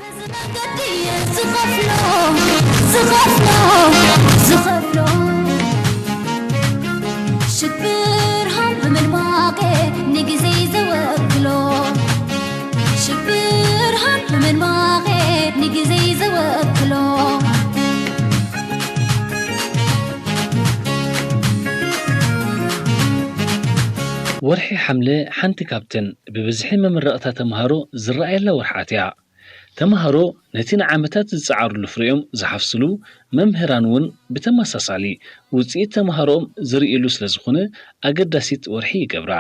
እዚ መንገዲ ዝኸፍሎ ዝኸፍሎ ዝኸፍሎ ሽብርሃን ብምንባቄ ንግዜ ዘወክሎ ሽብርሃን ብምንባቄ ንግዜ ዘወክሎ ወርሒ ሓምለ ሓንቲ ካብተን ብብዝሒ መመረቕታ ተምሃሮ ዝረኣየላ ወርሓት እያ። ተምሃሮ ነቲ ንዓመታት ዝጸዓሩሉ ፍሬኦም ዝሓፍስሉ፣ መምህራን እውን ብተመሳሳሊ ውጽኢት ተምሃሮኦም ዝርእይሉ ስለዝኾነ ኣገዳሲት ወርሒ ይገብራ።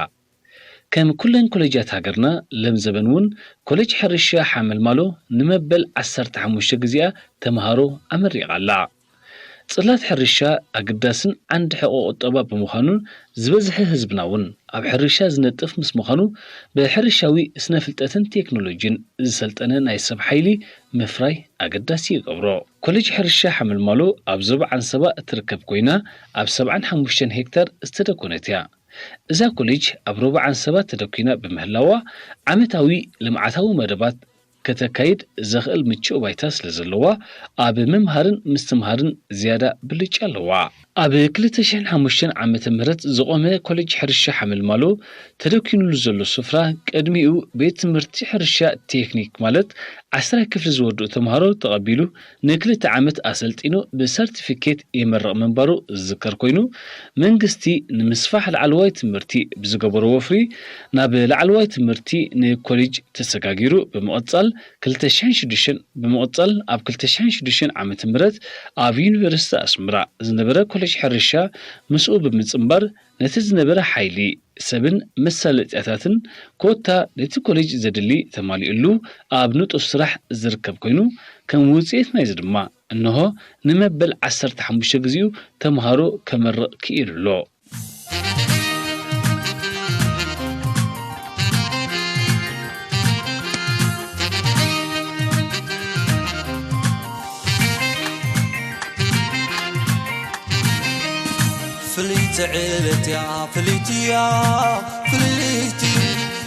ከም ኩለን ኮሌጃት ሃገርና ለም ዘበን እውን ኮሌጅ ሕርሻ ሓመልማሎ ንመበል ዓሰርተ ሓሙሽተ ግዜኣ ተምሃሮ ኣመሪቓ ኣላ። ጽላት ሕርሻ ኣገዳስን ዓንዲ ሕቖ ቁጠባ ብምዃኑን ዝበዝሐ ህዝብና እውን ኣብ ሕርሻ ዝነጥፍ ምስ ምዃኑ ብሕርሻዊ ስነ ፍልጠትን ቴክኖሎጂን ዝሰልጠነ ናይ ሰብ ሓይሊ ምፍራይ ኣገዳሲ ይገብሮ። ኮሌጅ ሕርሻ ሓመልማሎ ኣብ ዞባ ዓንሰባ እትርከብ ኮይና ኣብ ሰብዓን ሓሙሽተን ሄክታር ዝተደኮነት እያ። እዛ ኮሌጅ ኣብ ሩባ ዓንሰባ ተደኪና ብምህላዋ ዓመታዊ ልምዓታዊ መደባት ከተካይድ ዘኽእል ምቹእ ባይታ ስለዘለዋ ኣብ ምምሃርን ምስትምሃርን ዝያዳ ብልጫ ኣለዋ። ኣብ ክልተ ሽሕን ሓሙሽተን ዓመተ ምህረት ዝቖመ ኮሌጅ ሕርሻ ሓመልማሎ ተደኪኑሉ ዘሎ ስፍራ ቅድሚኡ ቤት ትምህርቲ ሕርሻ ቴክኒክ ማለት ዓስራይ ክፍሊ ዝወድኡ ተምሃሮ ተቐቢሉ ንክልተ ዓመት ኣሰልጢኑ ብሰርቲፊኬት የመርቕ ምንባሩ ዝዝከር ኮይኑ መንግስቲ ንምስፋሕ ላዕለዋይ ትምህርቲ ብዝገበሮ ወፍሪ ናብ ላዕለዋይ ትምህርቲ ንኮሌጅ ተሰጋጊሩ ብምቕጻል ክልተ ሽሕን ሽዱሽተን ብምቕጻል ኣብ ክልተ ሽሕን ሽዱሽተን ዓመተ ምህረት ኣብ ዩኒቨርሲቲ ኣስመራ ዝነበረ ኮሌጅ ሕርሻ ምስኡ ብምጽንባር ነቲ ዝነበረ ሓይሊ ሰብን መሳለጥያታትን ኮታ ነቲ ኮሌጅ ዘድሊ ተማሊኡሉ ኣብ ንጡፍ ስራሕ ዝርከብ ኮይኑ ከም ውፅኢት ናይዚ ድማ እንሆ ንመበል ዓሰርተ ሓሙሽተ ግዚኡ ተምሃሮ ከመርቕ ክኢሉ ኣሎ። ፍልይቲ ዕለት እያ ፍልይቲ እያ ፍልይቲ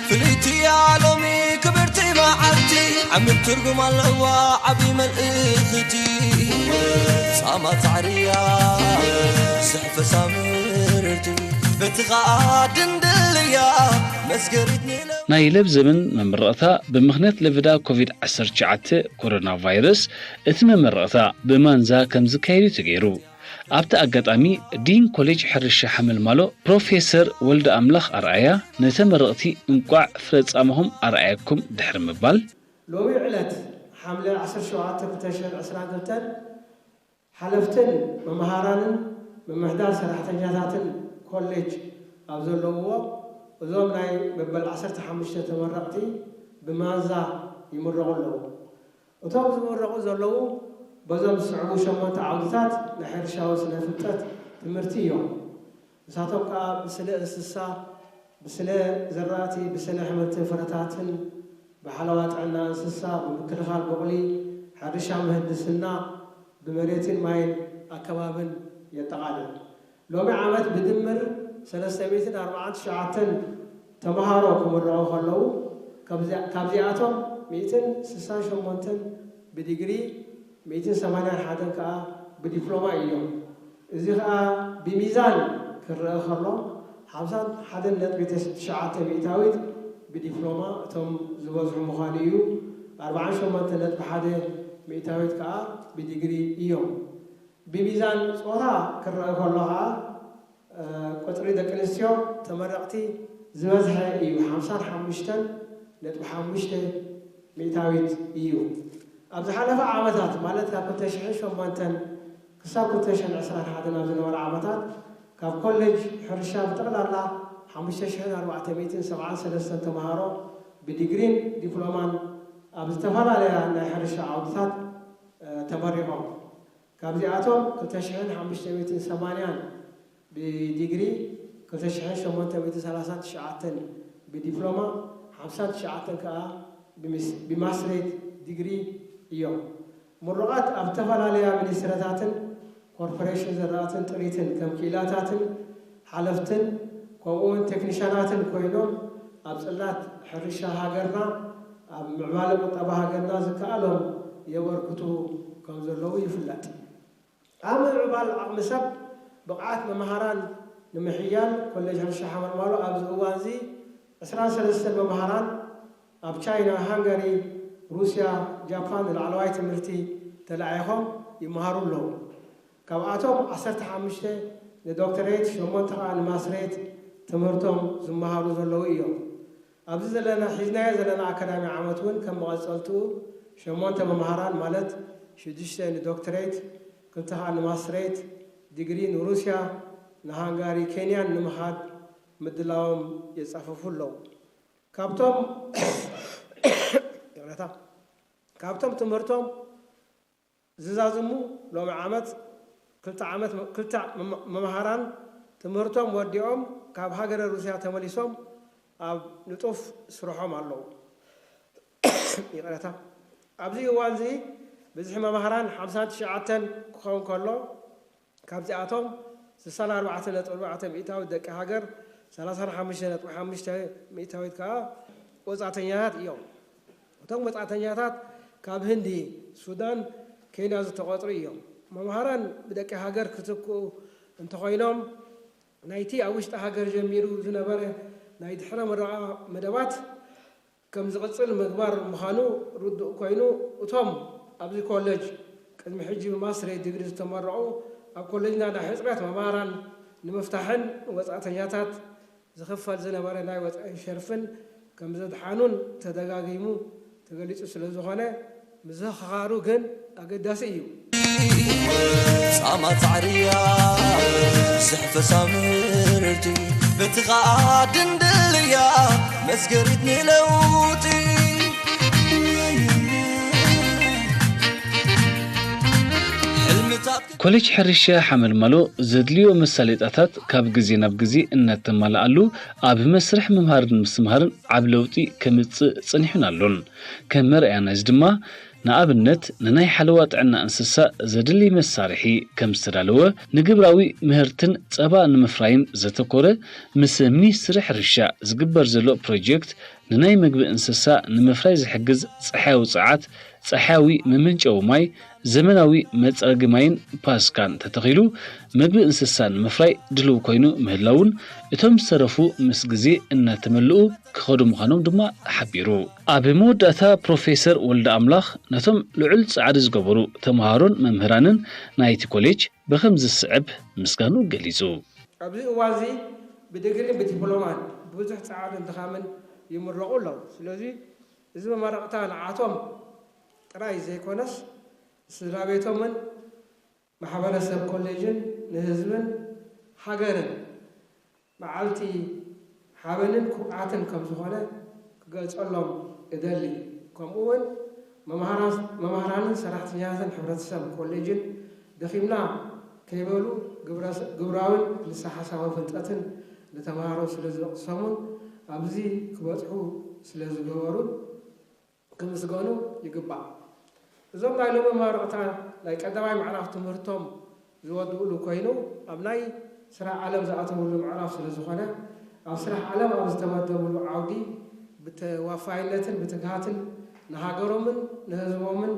ፍልይቲ እያ ሎሚ ክብርቲ መዓልቲ ዓሚቕ ትርጉም ኣለዋ ዓብዪ መልእኽቲ ጻማ ጻዕሪ እያ ዝሕፈሳ ምርቲ በቲ ኸኣ ድንድል እያ መስገሪት ንለ ናይ ለብ ዘበን መመረቕታ ብምኽንያት ለበዳ ኮቪድ ዓሰርተ ትሽዓተ ኮሮና ቫይረስ እቲ መመረቕታ ብማንዛ ከም ዝካየድ እዩ ተገይሩ። ኣብቲ ኣጋጣሚ ዲን ኮሌጅ ሕርሻ ሓመልማሎ ፕሮፌሰር ወልደኣምላኽ ኣርኣያ ንተመረቕቲ እንቋዕ ፍረ ጻማኹም ኣርኣየኩም ድሕሪ ምባል፣ ሎሚ ዕለት ሓምለ ዓሰርተ ሸውዓተ ክልተ ሽሕን ዕስራን ክልተን ሓለፍትን መምሃራንን ምምሕዳር ሰራሕተኛታትን ኮሌጅ ኣብ ዘለውዎ እዞም ናይ መበል ዓሰርተ ሓሙሽተ ተመረቕቲ ብማንዛ ይምረቑ ኣለዉ። እቶም ዝምረቑ ዘለዉ በዞም ዝስዕቡ ሸሞንተ ዓውድታት ናይ ሕርሻዊ ስነ ፍልጠት ትምህርቲ እዮም። ንሳቶም ከኣ ብስለ እንስሳ፣ ብስለ ዘራእቲ፣ ብስለ ኣሕምልትን ፍረታትን፣ ብሓለዋ ጥዕና እንስሳ፣ ብምክልኻል ቡቕሊ፣ ሕርሻ ምህንድስና፣ ብመሬትን ማይን ኣከባብን የጠቓልል። ሎሚ ዓመት ብድምር ሰለስተ ሚእትን ኣርባዓን ትሽዓተን ተምሃሮ ክምረቑ ከለዉ፣ ካብዚኣ- ካብዚኣቶም ሚእትን ስሳን ሸሞንተን ብዲግሪ፣ ሚእትን ሰማንያን ሓደን ከኣ ብዲፕሎማ እዮም። እዚ ከኣ ብሚዛን ክረኣ ከሎ፣ ሓምሳን ሓደን ነጥቢ ትሽዓተ ሚእታዊት ብዲፕሎማ እቶም ዝበዝሑ ምዃኑ እዩ። ኣርባዓን ሸሞንተ ነጥቢ ሓደ ሚእታዊት ከኣ ብዲግሪ እዮም። ብሚዛን ጾታ ክረኣ ከሎ ከኣ፣ ቁጽሪ ደቂ ኣንስትዮ ተመረቕቲ ዝበዝሐ እዩ፣ ሓምሳን ሓሙሽተን ነጥቢ ሓሙሽተ ሚእታዊት እዩ። ኣብ ዝሓለፈ ዓመታት፣ ማለት ካብ ክልተ ሽሕን ሸሞንተን ክሳብ ክልተ ሽሕን ዕስራን ሓደን ኣብ ዝነበረ ዓመታት፣ ካብ ኮሌጅ ሕርሻ ብጠቕላላ ሓሙሽተ ሽሕን ኣርባዕተ ሚእትን ሰብዓን ሰለስተን ተምሃሮ ብዲግሪን ዲፕሎማን ኣብ ዝተፈላለያ ናይ ሕርሻ ዓውድታት ተመሪቖም። ካብዚኣቶም ክልተ ሽሕን ሓሙሽተ ሚእትን ሰማንያን ብዲግሪ፣ ክልተ ሽሕን ሸሞንተ ሚእትን ሰላሳን ትሽዓተን ብዲፕሎማ፣ ሓምሳን ትሽዓተን ከኣ ብሚስ- ብማስትሬት ዲግሪ እዮም። ምሩቓት ኣብ ዝተፈላለያ ሚኒስትሪታትን ኮርፖሬሽን ዘራእትን ጥሪትን ከም ክኢላታትን ሓለፍትን ከምኡውን ቴክኒሻናትን ኮይኖም ኣብ ጽላት ሕርሻ ሃገርና ኣብ ምዕባለ ቁጠባ ሃገርና ዝከኣሎም የበርክቱ ከም ዘለዉ ይፍለጥ። ኣብ ምዕባል ዓቕሚ ሰብ ብቕዓት መምሃራን ንምሕያል ኮሌጅ ሕርሻ ሓመልማሎ ኣብዚ እዋን እዚ ዕስራን ሰለስተን መምሃራን ኣብ ቻይና፣ ሃንጋሪ፣ ሩስያ፣ ጃፓን ንላዕለዋይ ትምህርቲ ተላዒኾም ይመሃሩ ኣለዉ። ካብኣቶም ዓሰርተ ሓሙሽተ ንዶክተሬት፣ ሸሞንተ ከኣ ንማስትሬት ትምህርቶም ዝመሃሩ ዘለዉ እዮም። ኣብዚ ዘለና፣ ሒዝናዮ ዘለና ኣካዳሚ ዓመት እውን ከም መቐጸልትኡ ሸሞንተ መምሃራን ማለት ሽዱሽተ ንዶክተሬት፣ ክልተ ከኣ ንማስትሬት ዲግሪ ንሩስያ፣ ንሃንጋሪ፣ ኬንያን ንምኻድ ምድላዎም የጻፍፉ ኣለዉ። ካብቶም ይቕረታ፣ ካብቶም ትምህርቶም ዝዛዝሙ ሎሚ ዓመት ክልተ ዓመት፣ ክልተ መም-፣ መምሃራን ትምህርቶም ወዲኦም ካብ ሃገረ ሩስያ ተመሊሶም ኣብ ንጡፍ ስርሖም ኣለዉ። ይቕረታ። ኣብዚ እዋን እዚ ብዝሒ መምሃራን ሓምሳን ትሽዓተን ክኸውን ከሎ፣ ካብዚኣቶም ስሳን ኣርባዕተን ነጥቢ ኣርባዕተ ሚእታዊት ደቂ ሃገር፣ ሰላሳን ሓሙሽተ ነጥቢ ሓሙሽተ ሚእታዊት ከኣ ወጻእተኛታት እዮም። እቶም ወጻእተኛታት ካብ ህንዲ፣ ሱዳን፣ ኬንያ ዝተቖጽሩ እዮም። መምሃራን ብደቂ ሃገር ክትክኡ እንተኾይኖም፣ ናይቲ ኣብ ውሽጢ ሃገር ጀሚሩ ዝነበረ ናይ ድሕረ ምረቓ መደባት ከም ዝቕጽል ምግባር ምዃኑ ርዱእ ኮይኑ፣ እቶም ኣብዚ ኮሌጅ ቅድሚ ሕጂ ብማስትሬት ዲግሪ ዝተመረቑ፣ ኣብ ኮሌጅና ናይ ሕጽረት መምሃራን ንምፍታሕን ንወጻእተኛታት ዝኽፈል ዝነበረ ናይ ወጻኢ ሸርፍን ከም ዘድሓኑን ተደጋጊሙ ተገሊጹ ስለ ዝኾነ፣ ምዝኽኻሩ ግን ኣገዳሲ እዩ። ጻማ ጻዕርያ ዝሕፈሳ ምህርቲ፣ በቲ ኸኣ ድንድልያ መስገሪት ንለውጢ። ሕልምታት ኮሌጅ ሕርሻ ሓመልማሎ ዘድልዮ መሳለጥያታት ካብ ግዜ ናብ ግዜ እናተማልኣሉ፣ ኣብ መስርሕ ምምሃርን ምስትምሃርን ዓቢ ለውጢ ከምጽእ ጸኒሑን ኣሎን። ከም መርኣያ ናይዚ ድማ፣ ንኣብነት፣ ንናይ ሓለዋ ጥዕና እንስሳ ዘድሊ መሳርሒ ከም ዝተዳለወ፣ ንግብራዊ ምህርትን ጸባ ንምፍራይን ዘተኮረ፣ ምስ ሚኒስትሪ ሕርሻ ዝግበር ዘሎ ፕሮጀክት፣ ንናይ መግቢ እንስሳ ንምፍራይ ዝሕግዝ ጸሓያዊ ጸዓት፣ ጸሓያዊ መመንጨዊ ማይ፣ ዘመናዊ መጽረጊ ማይን ፓስካን ተተኺሉ፣ መግቢ እንስሳ ንምፍራይ ድሉው ኮይኑ ምህላዉን፣ እቶም ዝተረፉ ምስ ግዜ እናተመልኡ ክኸዱ ምዃኖም ድማ ሓቢሩ። ኣብ መወዳእታ ፕሮፌሰር ወልደ ኣምላኽ ነቶም ልዑል ጻዕሪ ዝገበሩ ተምሃሮን መምህራንን ናይቲ ኮሌጅ ብኸምዚ ዝስዕብ ምስጋኑ ገሊጹ። ኣብዚ እዋን እዚ ብዲግሪን ብዲፕሎማን ብብዙሕ ጻዕርን ድኻምን ይምረቑ ኣለዉ። ስለዚ እዚ መመረቕታ ንዓቶም ጥራይ ዘይኮነስ፣ ንስድራ ቤቶምን ማሕበረሰብ ኮሌጅን ንህዝብን ሃገርን መዓልቲ ሓበንን ኩርዓትን ከም ዝኾነ ክገልጸሎም እደሊ። ከምኡ እውን መምሃራን፣ መምሃራንን ሰራሕተኛታትን ሕብረተሰብ ኮሌጅን ደኺምና ከይበሉ ግብረ-፣ ግብራውን ፍልሰ ሓሳባዊ ፍልጠትን ንተምሃሮ ስለ ዘቕሰሙን ኣብዚ ክበጽሑ ስለ ዝገበሩን ክምስገኑ ይግባእ። እዞም ናይ ሎሚ መመረቕታ ናይ ቀዳማይ ምዕራፍ ትምህርቶም ዝወድእሉ ኮይኑ፣ ኣብ ናይ ስራሕ ዓለም ዝኣተውሉ ምዕራፍ ስለ ዝኾነ፣ ኣብ ስራሕ ዓለም ኣብ ዝተመደብሉ ዓውዲ ብተዋፋይነትን ብትግሃትን ንሃገሮምን ንህዝቦምን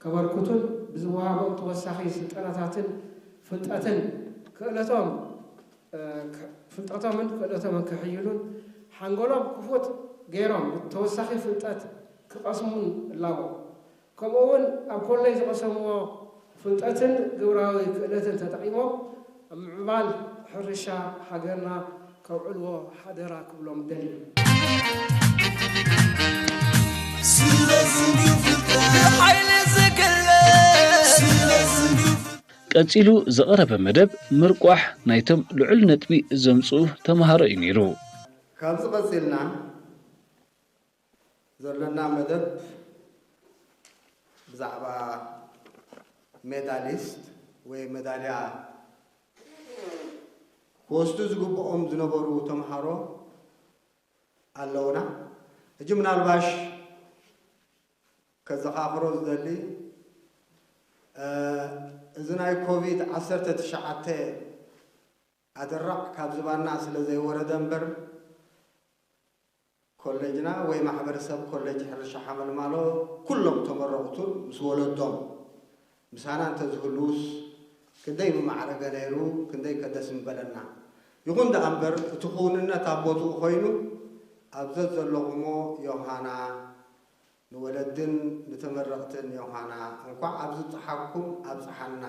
ከበርክቱን ብዝወሃቦም ተወሳኺ ስልጠናታትን ፍልጠትን ክእለቶም፣ እ፣ ክ-፣ ፍልጠቶምን ክእለቶምን ከሕይሉን ሓንጎሎም ክፉት ገይሮም ተወሳኺ ፍልጠት ክቐስሙን እላቦ። ከምኡ እውን ኣብ ኮሌጅ ዝቐሰምዎ ፍልጠትን ግብራዊ ክእለትን ተጠቒሞም ኣብ ምዕባል ሕርሻ ሃገርና ከውዕልዎ ሓደራ ክብሎም እደሊ። ስለዚ እንድዩ ፍልጠት ብሓይሊ ዝግለጽ። ስለዚ እንድዩ ፍልጠት ቀጺሉ ዝቐረበ መደብ ምርቋሕ ናይቶም ልዑል ነጥቢ ዘምጽኡ ተምሃሮ እዩ ነይሩ። ካብዚ ቀጺልና ዘለና መደብ ብዛዕባ ሜዳሊስት ወይ መዳልያ ክወስዱ ዝግብኦም ዝነበሩ ተምሃሮ ኣለውና። ሕጂ ምናልባሽ ከዘኻኽሮ ዝደሊ፣ እ፣ እዚ ናይ ኮቪድ ዓሰርተ ትሽዓተ ኣደራዕ ካብ ዝባና ስለ ዘይወረደ እምበር፣ ኮሌጅና ወይ ማሕበረሰብ ኮሌጅ ሕርሻ ሓመልማሎ ኩሎም ተመረቕቱን ምስ ወለዶም ምሳና እንተዝህልዉስ ክንደይ ምማዕረገ ነይሩ፣ ክንደይ ከደስ ምበለና። ይኹን ደኣ እምበር እቲ ክውንነት ኣብ ቦትኡ ኮይኑ ኣብ ዘዘለኹሞ ዮሃና ንወለድን ንተመረቕትን ዮሃና እንኳዕ ኣብዚ ጸሓኩም ኣብጽሓና።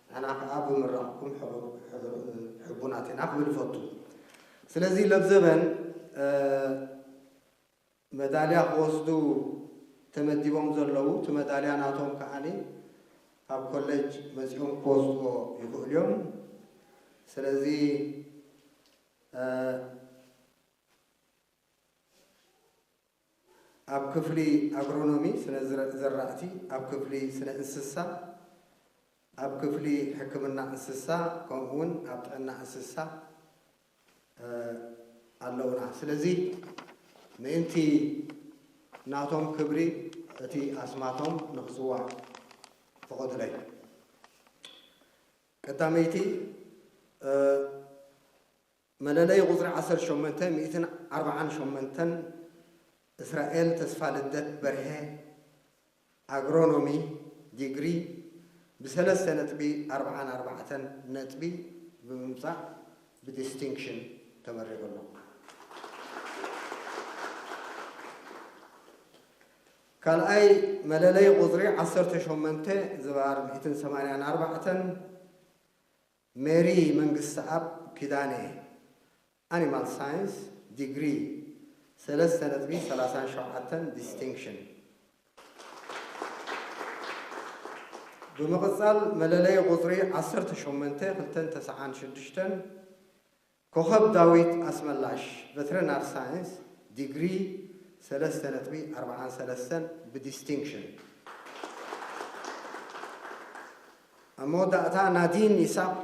ንሕና ከኣ ብምራቕኩም ሕቡ-፣ ሕቡ-፣ ሕቡናት ኢና ክብል እፈቱ። ስለዚ ለብዘበን መዳልያ ክወስዱ ተመዲቦም ዘለዉ፣ እቲ መዳልያ ናቶም ከኣኒ ካብ ኮሌጅ መጺኦም ክወስድዎ ይኽእሉ እዮም። ስለዚ ኣብ ክፍሊ ኣግሮኖሚ ስነ ዝረ-፣ ዘራእቲ፣ ኣብ ክፍሊ ስነ እንስሳ፣ ኣብ ክፍሊ ሕክምና እንስሳ፣ ከምኡ እውን ኣብ ጥዕና እንስሳ ኣለውና። ስለዚ ምእንቲ ናቶም ክብሪ እቲ ኣስማቶም ንኽጽዋዕ ፍቐዱለይ። ቀዳመይቲ መለለይ ቁጽሪ ዓሰርተ ሸሞንተ ሚእትን ኣርባዓን ሸሞንተን እስራኤል ተስፋ ልደት በርሄ ኣግሮኖሚ ዲግሪ ብሰለስተ ነጥቢ ኣርባዓን ኣርባዕተን ነጥቢ ብምምጻእ ብዲስቲንክሽን ተመሪቑ ኣሎ። ካልኣይ መለለይ ቁጽሪ ዓሰርተ ሸሞንተ ዝባር ሚእትን ሰማንያን ኣርባዕተን ሜሪ መንግስተኣብ ኪዳነ ኣኒማል ሳይንስ ዲግሪ ሰለስተ ነጥቢ ሰላሳን ሸውዓተን ዲስቲንክሽን። ብምቕጻል መለለይ ቁጽሪ ዓሰርተ ሸሞንተ ክልተን ተስዓን ሽዱሽተን ኮኸብ ዳዊት ኣስመላሽ ቨትረናር ሳይንስ ዲግሪ ሰለስተ ነጥቢ ኣርባዓን ሰለስተን ብዲስቲንክሽን። ኣብ መወዳእታ ናዲን ይስሐቅ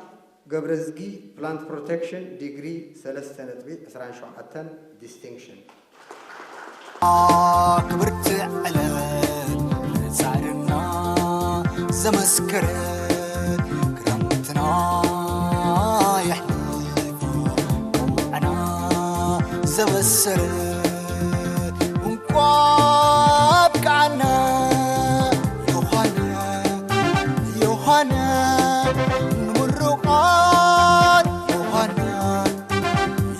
ገብረዝጊ ፕላንት ፕሮቴክሽን ዲግሪ ሰለስተ ነጥቢ ዕስራን ሸውዓተን ዲስቲንክሽን። ክብርቲ ዕለት ጻዕርና ዘመስከረ ክረምትና የሕልፎ ቀውዕና ዘበሰረ እንኳ ኣብቅዓና ዮሃና ዮሃና ንምርቓት ዮሃና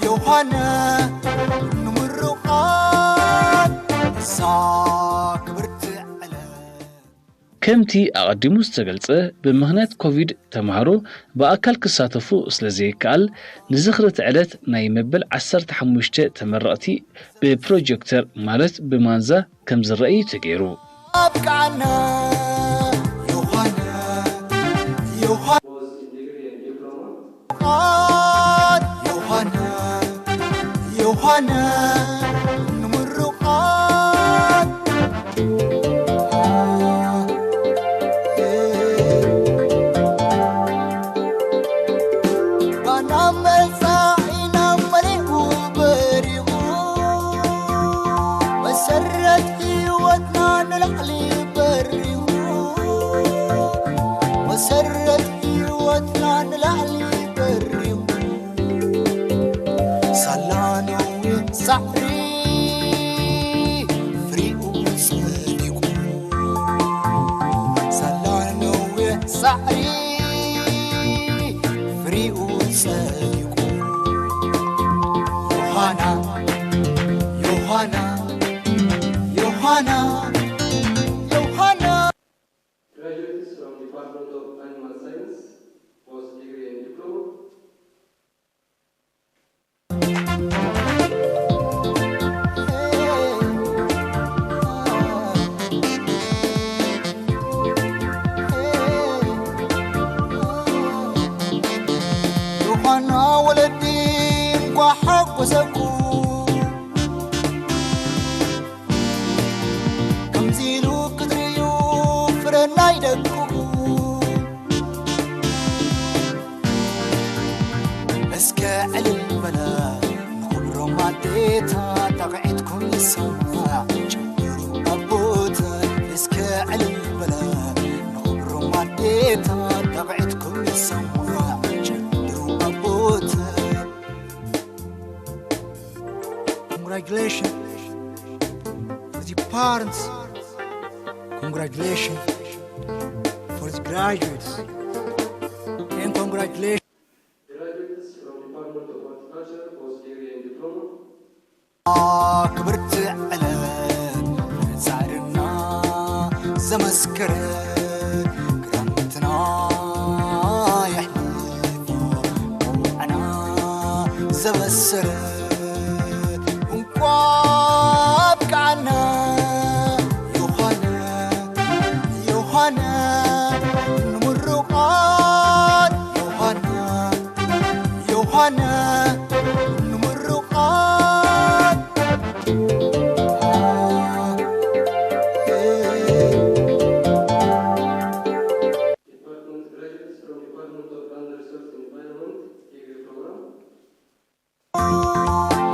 ዮሃና ንምርቓት እዛ ክብርቲ ዕለት። ከምቲ ኣቐዲሙ ዝተገልጸ፣ ብምኽንያት ኮቪድ ተማሃሮ ብኣካል ክሳተፉ ስለ ዘይከኣል፣ ንዝኽሪ እቲ ዕለት ናይ መበል ዓሰርተ ሓሙሽተ ተመረቕቲ ብፕሮጀክተር ማለት ብማንዛ ከም ዝረኣዩ ተገይሩ። ኣብቅዓና ዮሃና ዮሃና ዮሃና ዮሃና ንምርቓት ባና መጻኢና መሊኡ በሪቑ መሰረት ህይወትና ንላዕሊ በሪቑ መሰረት ህይወትና ንላዕሊ በሪቑ ሳላ ነዊሕ ሳዕሪ ፍሪኡ ጸዲቑ ሳላ ነዊሕ ሳዕሪ ፍሪኡ ጸዲቑ ዮሃና ዮሃና ዮሃና ዮሃና Graduates from Department of Animal Science, post degree and diploma. ዮሃና ወለዲ እንኳዕ ሓጎሰኩም ከምዚ ኢሉ ክትርእዩ ፍረ ናይ ደቅኹም እስከ ዕልል በላ ንኽብሮም ኣዴታት ጣቕዒትኩም ይሰማዕ ጨምሩ ኣቦታት እስከ ዕልል በላ ንኽብሮም ኣዴታት ጣቕዒትኩም ይሰማዕ ጨምሩ ኣቦታት። Congratulations. Parents, congratulations for the graduates and congratulations. Graduates from Department of Horticulture, post degree and diploma. ክብርቲ ዕለት ጻዕርና ዘመስከረት ክረምትና የሕልፎ መውዓና ዘበሰረት እንኳ ኣብቃዓና ዮሃና ዮሃና ንምርቓት ዮሃና ዮሃና ንምርቓት Department graduates from Department of Land Resource Environment degree program.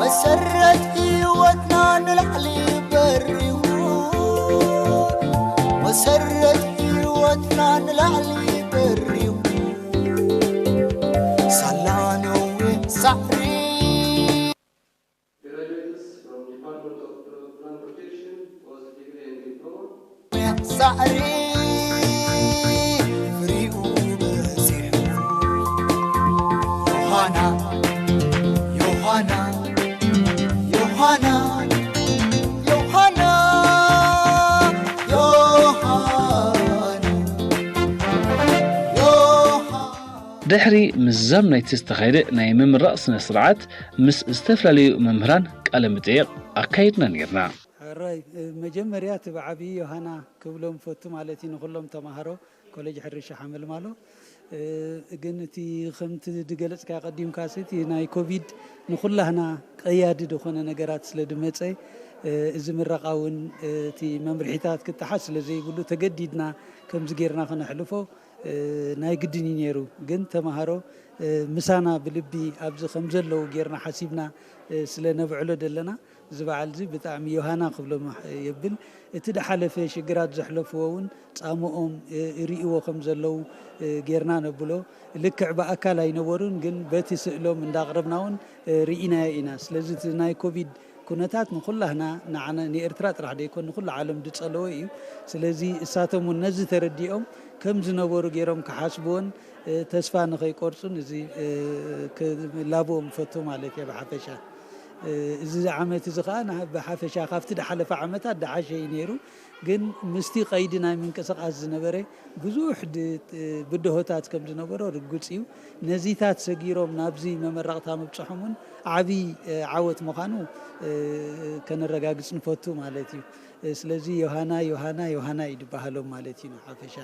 መሰረት ህይወትና ንላዕሊ በሪኹ መሰረት ህይወትና ንላዕሊ በሪኹ ሳላ ነዊሕ ሳዕሪ Graduates from Department of Plant Protection, post degree and diploma. ሳዕሪ ፍሪኡ በዚሑ ዮሃና ዮሃና ዮሃና ዮሃና ዮሃና ዮሃና ድሕሪ ምዛም ናይቲ ዝተኻየደ ናይ ምምራቕ ስነ ስርዓት ምስ ዝተፈላለዩ መምህራን ቃለ መጠየቕ ኣካይድና ነይርና። ሕራይ መጀመርያ እቲ ብዓብዪ ዮሃና ክብሎም ፈቱ ማለት እዩ ንኩሎም ተማሃሮ ኮሌጅ ሕርሻ ሓመልማሎ። ግን እቲ ከምቲ ዝገለፅካ ቀዲምካ እቲ ናይ ኮቪድ ንኩላህና ቀያዲ ዝኾነ ነገራት ስለ ዝመፀ እዚ ምረቓ እውን እቲ መምርሒታት ክተሓዝ ስለ ዘይብሉ ተገዲድና ከምዚ ጌርና ክነሕልፎ ናይ ግድን እዩ ነይሩ። ግን ተምሃሮ ምሳና ብልቢ ኣብዚ ከም ዘለዉ ጌርና ሓሲብና ስለ ነብዕሎ ዘለና እዚ በዓል እዚ ብጣዕሚ ዮሃና ክብሎም የብል። እቲ ዝሓለፈ ሽግራት ዘሕለፍዎ እውን ፃምኦም ይርእይዎ ከም ዘለዉ ጌርና ነብሎ። ልክዕ ብኣካል ኣይነበሩን፣ ግን በቲ ስእሎም እንዳቕረብና እውን ርኢናዮ ኢና። ስለዚ እቲ ናይ ኮቪድ ኩነታት ንኹላህና ንዓና ንኤርትራ ጥራሕ ደይኮን ንኹሉ ዓለም ዝጸለወ እዩ። ስለዚ እሳቶም እውን ነዚ ተረዲኦም ከም ዝነበሩ ገይሮም ክሓስብዎን ተስፋ ንኸይቆርጹን እዚ ክላብዎም ፈቱ ማለት እየ ብሓፈሻ። እዚ ዓመት እዚ ኸዓ ብሓፈሻ ካብቲ ዝሓለፈ ዓመታት ዝሓሸ እዩ ነይሩ። ግን ምስቲ ቀይዲ ናይ ምንቅስቓስ ዝነበረ ብዙሕ ብድሆታት ከም ዝነበሮ ርጉጽ እዩ። ነዚታት ሰጊሮም ናብዚ መመረቕታ ምብጽሖም እውን ዓብዪ ዓወት ምዃኑ ከነረጋግጽ ንፈቱ ማለት እዩ። ስለዚ ዮሃና ዮሃና ዮሃና እዩ ዝበሃሎም ማለት እዩ ንሓፈሻ።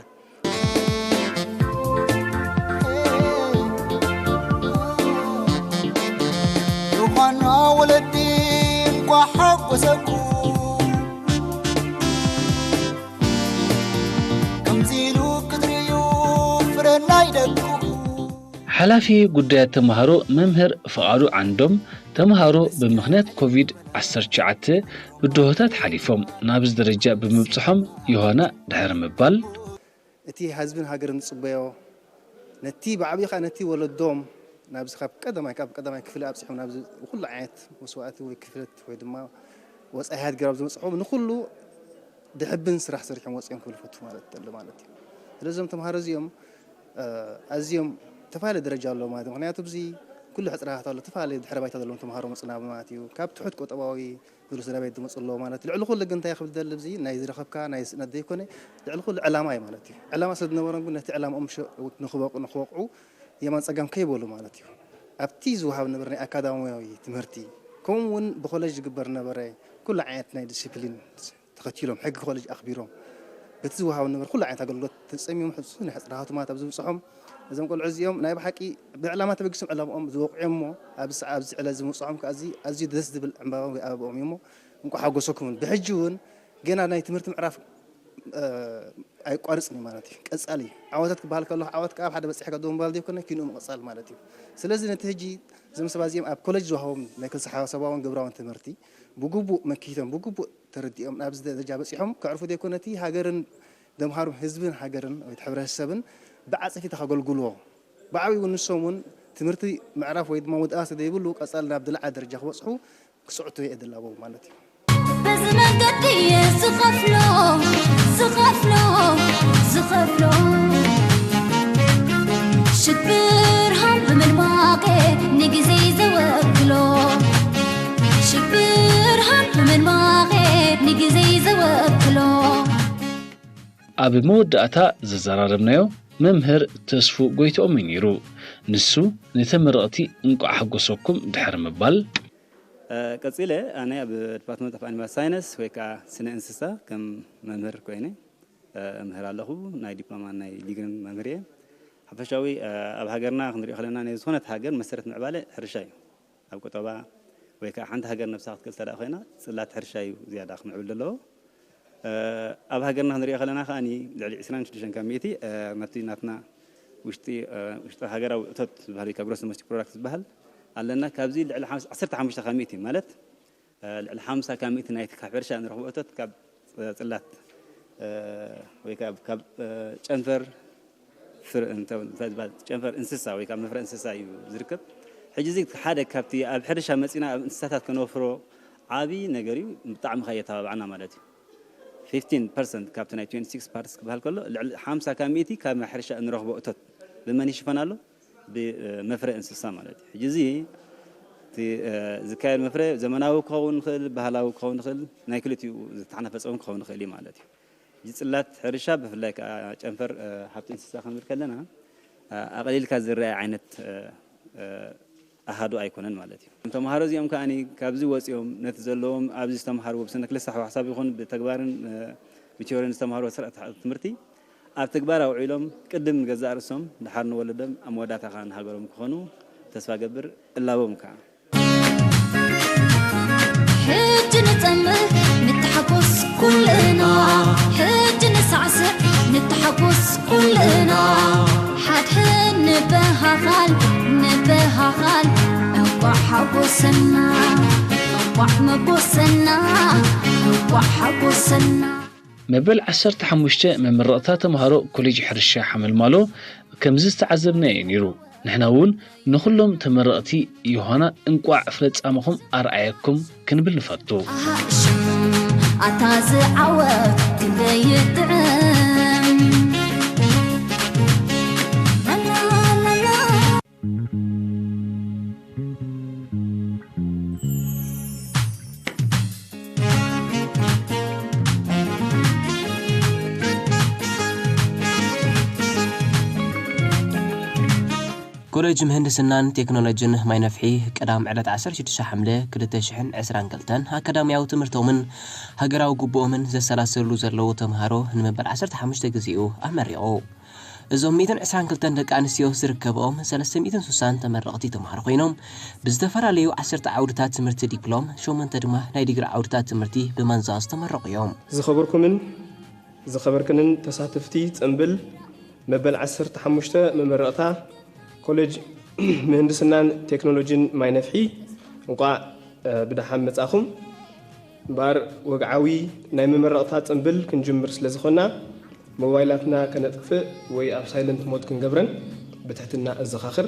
ዮሃና ወለዲ እንኳ ሓጎሰኩም ከምዚ ኢሉ ክትርእዩ ፍረ ናይ ደቅኹም። ሓላፊ ጉዳያት ተምሃሮ መምህር ፍቓዱ ዓንዶም፣ ተምሃሮ ብምኽንያት ኮቪድ ዓሰርተ ትሽዓተ ብድሆታት ሓሊፎም ናብዚ ደረጃ ብምብፅሖም ዮሃና ድሕሪ ምባል፣ እቲ ህዝብን ሃገርን ዝፅበዮ ነቲ ብዓብዪ ከዓ ነቲ ወለዶም ናብዚ ካብ ቀዳማይ ካብ ቀዳማይ ክፍሊ ኣብፂሖም ናብዚ ኩሉ ዓይነት መስዋእቲ ወይ ክፍለት ወይ ድማ ወፃኢታት ገይሮም ዝመፅሖም ንኩሉ ድሕብን ስራሕ ሰሪሖም ወፂኦም ክብል ፈቱ ማለት ኣሎ ማለት እዩ። ስለዚ እዞም ተምሃሮ እዚኦም ኣዝዮም ተፈላለየ ደረጃ ኣለዎ ማለት እዩ። ምክንያቱ እዚ ኩሉ ሕፅረታት ኣሎ ተፈላለየ ድሕረ ባይታ ዘለዎም ተምሃሮ መፅና ማለት እዩ። ካብ ትሑት ቆጠባዊ ዝብሉ ስድራ ቤት ዝመፁ ኣለዎ ማለት እዩ። ልዕሊ ኩሉ ግን እንታይ ክብል ደሊ እዚ ናይ ዝረኸብካ ናይ ስእነት ዘይኮነ ልዕሊ ኩሉ ዕላማ እዩ ማለት እዩ። ዕላማ ስለ ዝነበሮም ግን ነቲ ዕላማኦም ንክበቁ ንክወቅዑ የማን ፀጋም ከይበሉ ማለት እዩ ኣብቲ ዝወሃብ ነበር ናይ ኣካዳሚያዊ ትምህርቲ ከምኡ እውን ብኮሌጅ ዝግበር ነበረ ኩሉ ዓይነት ናይ ዲሲፕሊን ተኸቲሎም ሕጊ ኮሌጅ ኣኽቢሮም በቲ ዝወሃብ ነበር ኩሉ ዓይነት ኣገልግሎት ተፀሚዮም ሕፁ ናይ ሕፅራሃቱ ማለት ኣብ ዝብፅሖም እዞም ቆልዑ እዚኦም ናይ ብሓቂ ብዕላማ ተበጊሶም ዕላምኦም ዝወቕዑ እሞ ኣብዚ ሰዓ ኣብዚ ዕለት ዝምፅዖም ከዓ እዚ ኣዝዩ ደስ ዝብል ዕምባባ ወይ ኣበባኦም እዩ እሞ እንኳ ሓጎሰኩም ብሕጂ እውን ገና ናይ ትምህርቲ ምዕራፍ ኣይቋርፅን እዩ ማለት እዩ ቀፃሊ እዩ ዓወታት ክበሃል ከለኹ ዓወት ከዓ ኣብ ሓደ በፂሕካ ደው ምባል ዘይኮነ ኪንኡ ምቕፃል ማለት እዩ ስለዚ ነቲ ሕጂ እዞም ሰባት እዚኦም ኣብ ኮሌጅ ዝወሃቦም ናይ ክልሰ ሓሳባውን ግብራውን ትምህርቲ ብግቡእ መኪቶም ብግቡእ ተረዲኦም ናብዚ ደረጃ በፂሖም ከዕርፉ ዘይኮነ እቲ ሃገርን ደምሃሩ ህዝብን ሃገርን ወይ ሕብረተሰብን ብዓፀፊታ ከገልግልዎ ብዓብኡ ንሶም እውን ትምህርቲ ምዕራፍ ወይ ድማ ውድኣ ስለዘይብሉ ቀፃሊ ናብ ዝለዓለ ደረጃ ክበፅሑ ክስዕቱ የእድላዎም ማለት እዩ። በዚ መንገዲ እየ ዝኸፍሎ፣ ዝኸፍሎ፣ ዝኸፍሎ። ሽብርሃን ብምድማቐ ንግዜ ዘወክሎ። ሽብርሃን ብምድማቐ ንግዜ ዘወክሎ። ኣብ መወዳእታ ዘዘራረብናዮ መምህር ተስፉ ጎይትኦም እዩ ነይሩ። ንሱ ንተመረቕቲ እንቋዕ ሓጎሰኩም ድሕሪ ምባል፣ እ፣ ቀጺለ ኣነ ኣብ ዲፓርትመንት ኦፍ ኣኒማል ሳይንስ ወይ ከዓ ስነ እንስሳ ከም መምህር ኮይነ፣ እ፣ እምህር ኣለኹ። ናይ ዲፕሎማን ናይ ዲግሪን መምህር እየ። ሓፈሻዊ፣ እ፣ ኣብ ሃገርና ክንሪኦ ከለና ናይ ዝኾነት ሃገር መሰረት ምዕባለ ሕርሻ እዩ። ኣብ ቁጠባ ወይ ከዓ ሓንቲ ሃገር ነብሳ ክትቅል እንተ ደኣ ኮይና ጽላት ሕርሻ እዩ ዝያዳ ክምዕብል ዘለዎ። እ፣ ኣብ ሃገርና ክንሪኦ ከለና ከኣ ልዕሊ ዕስራን ሽዱሽተን ካብ ሚእቲ፣ እ፣ ነቲ ናትና ውሽጢ፣ እ፣ ውሽጢ ሃገራዊ እቶት ዝበሃል ወይ ከዓ ግሮስ ዶሜስቲክ ፕሮዳክት ዝበሃል ኣለና። ካብዚ ልዕሊ ሓምሳ፣ ዓሰርተ ሓሙሽተ ካብ ሚእቲ ማለት፣ እ፣ ልዕሊ ሓምሳ ካብ ሚእቲ ናይቲ ካብ ሕርሻ እንረኽቦ እቶት ካብ፣ እ፣ ጽላት፣ እ፣ ወይ ካብ፣ ካብ፣ እ፣ ጨንፈር ፍር-፣ እንተ-፣ እንታይ ዝበሃል ጨንፈር እንስሳ ወይ ካብ መፍረ እንስሳ እዩ ዝርከብ። ሕጂ እዚ ሓደ ካብቲ ኣብ ሕርሻ መጺና ኣብ እንስሳታት ከነወፍሮ ዓቢ ነገር እዩ። ብጣዕሚ ከኣ የተባብዓና ማለት እዩ። ፊፍቲን ፐርሰንት ካብቲ ናይ ትዌንቲ ሲክስ ፓርትስ ክበሃል ከሎ ልዕሊ ሓምሳ ካብ ሚእቲ ካብ ናይ ሕርሻ እንረኽቦ እቶት ብመን ይሽፈን ኣሎ? ብመፍረ እንስሳ ማለት እዩ። ሕጂ እዚ እቲ፣ እ፣ ዝካየድ መፍረ ዘመናዊ ክኸውን ይኽእል፣ ባህላዊ ክኸውን ይኽእል፣ ናይ ክልቲኡ ዝተሓናፈጸ እውን ክኸውን ይኽእል እዩ ማለት እዩ። ሕጂ ጽላት ሕርሻ ብፍላይ ከኣ ጨንፈር፣ እ፣ ሃብቲ እንስሳ ክንብል ከለና፣ እ፣ ኣቕሊልካ ዝረኣይ ዓይነት፣ እ፣ እ፣ ኣሃዱ ኣይኮነን ማለት እዩ። ተምሃሮ እዚኦም ከኣ ካብዚ ወጺኦም ነቲ ዘለዎም ኣብዚ ዝተምሃርዎ ብሰነ ክልተ ሓሳብ ይኹን ብተግባርን፣ እ፣ ብቲዮሪን ዝተምሃርዎ ስርዓት ትምህርቲ ኣብ ተግባር ኣውዒሎም ቅድም ንገዛእ ርእሶም ድሓር ንወለዶም ኣብ መወዳእታ ከኣ ንሃገሮም ክኾኑ ተስፋ ገብር እላቦም ከኣ። ሕጂ ንጸምር ንተሓጎስ ኩልና፣ ሕጂ ንሳዕስዕ ንተሓጎስ ኩልና። ሓድሕድ ንበሃሃል፣ ንበሃሃል፣ እንቋዕ ሓጎሰና፣ እንቋዕ መጎሰና፣ እንቋዕ ሓጎሰና። መበል ዓሰርተ ሓሙሽተ መመረቕታ ተምሃሮ ኮሌጅ ሕርሻ ሓመልማሎ ከምዚ ዝተዓዘብናዮ እዩ ነይሩ። ንሕና እውን ንኹሎም ተመረቕቲ ዮሃና እንቋዕ ፍለጻምኹም ኣርኣየኩም ክንብል ንፈቱ። ኣሃ፣ ሽም ኣታ ዝዓወት ክንደይ ይጥዕም። ኮሌጅ ምህንድስናን ቴክኖሎጂን ማይነፍሒ ቀዳም ዕለት ዓሰርተ ሽዱሽተ ሓምለ ክልተ ሽሕን ዕስራን ክልተን ኣካዳሚያዊ ትምህርቶምን ሃገራዊ ግቡኦምን ዘሰላስሉ ዘለዉ ተምሃሮ ንመበል ዓሰርተ ሓሙሽተ ግዜኡ ኣመሪቑ። እዞም ሚእትን ዕስራን ክልተን ደቂ ኣንስትዮ ዝርከብኦም ሰለስተ ሚእትን ስሳን ተመረቕቲ ተምሃሮ ኮይኖም፣ ብዝተፈላለዩ ዓሰርተ ዓውድታት ትምህርቲ ዲፕሎም፣ ሸሞንተ ድማ ናይ ዲግሪ ዓውድታት ትምህርቲ ብማንዛ ዝተመረቑ እዮም። ዝኸበርኩምን ዝኸበርክንን ተሳተፍቲ ጽምብል መበል ዓሰርተ ሓሙሽተ መመረቕታ ኮሌጅ ምህንድስናን ቴክኖሎጂን ማይነፍሒ፣ እንቋዕ፣ እ፣ ብደሓን መጻኹም። እምበኣር ወግዓዊ ናይ መመረቕታ ጽምብል ክንጅምር ስለ ዝኾንና፣ ሞባይላትና ከነጥፍእ ወይ ኣብ ሳይለንት ሞድ ክንገብረን ብትሕትና እዘኻኽር።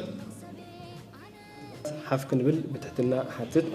ሓፍ ክንብል ብትሕትና እሓትት።